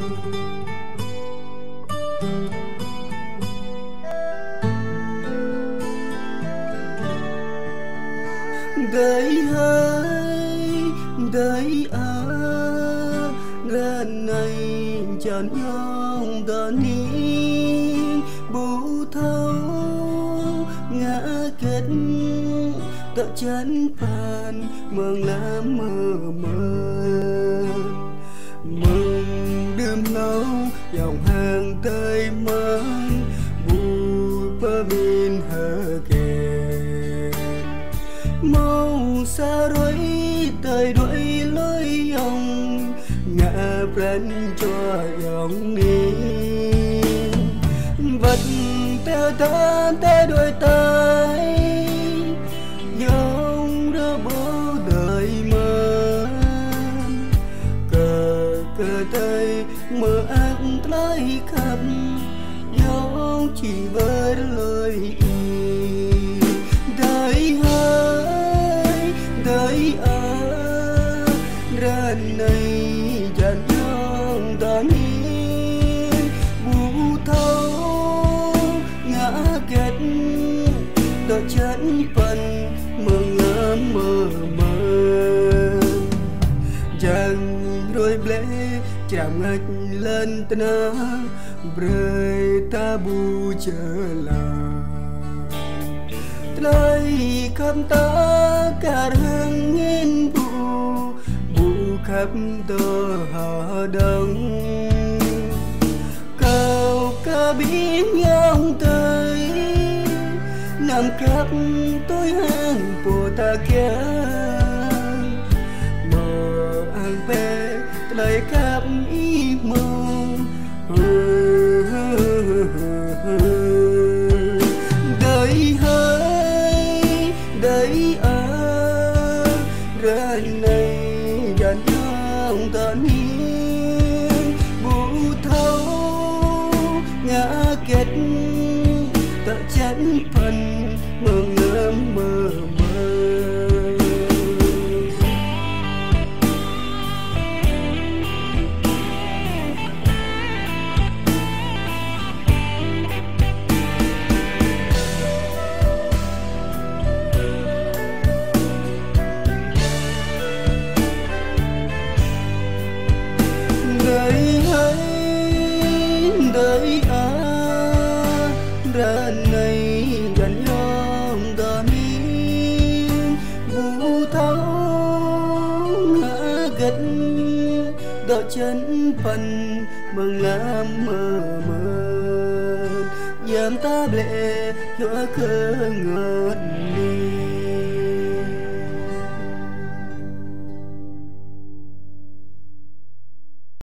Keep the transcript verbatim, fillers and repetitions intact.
Adơi hơi, adơi ơ, ră anai čan yong tơ ning ƀu thâo ngă hơget, tŏ čan păn mơ̆ng lăm mơmơn. Mơ̆ng đưm hlâo yong hăng adơi mơ̆n ƀu pơmĭn hơget. Hmâo sa hrơi adơi đuaĭ lui yong ngă pran jua yong ning. Wơ̆t tơ ta adơi đuaĭ tơi yong rơbâo adơi mơ̆n. Kơ, kơ adơi mơak tơlơi khăp yong či wơr lui ih. Adơi hơi, adơi ơ, ră anai čan yong tơ ning ƀu thâo ngă hơget, tŏ čan păn mơ̆ng lăm mơmơn. Jang hrơi ble čram ngač lŏn tơnah, brơi ta ƀu čơlah. Tơlơi khăp ta kar hăng angin ƀu, ƀu khăp tơ hơđong. Kâo kơ ƀing yong adơi, anăm khăp tui hăng pô ta kiăng. Mơ̆ ang pĕ tơlơi khăp ih hmâo. Adơi hơi, adơi ơ, ră anai čan yong tơ ning ƀu thâo ngă hơget, tŏ čan păn mơ̆ng lăm mơmơn. Adơi hơi, adơi ơ, ră anai čan yong tơ ning ƀu thâo ngă hơget, tŏ čan păn mơ̆ng lăm mơmơn. Yam ta ble yua kơ ngŏt ning.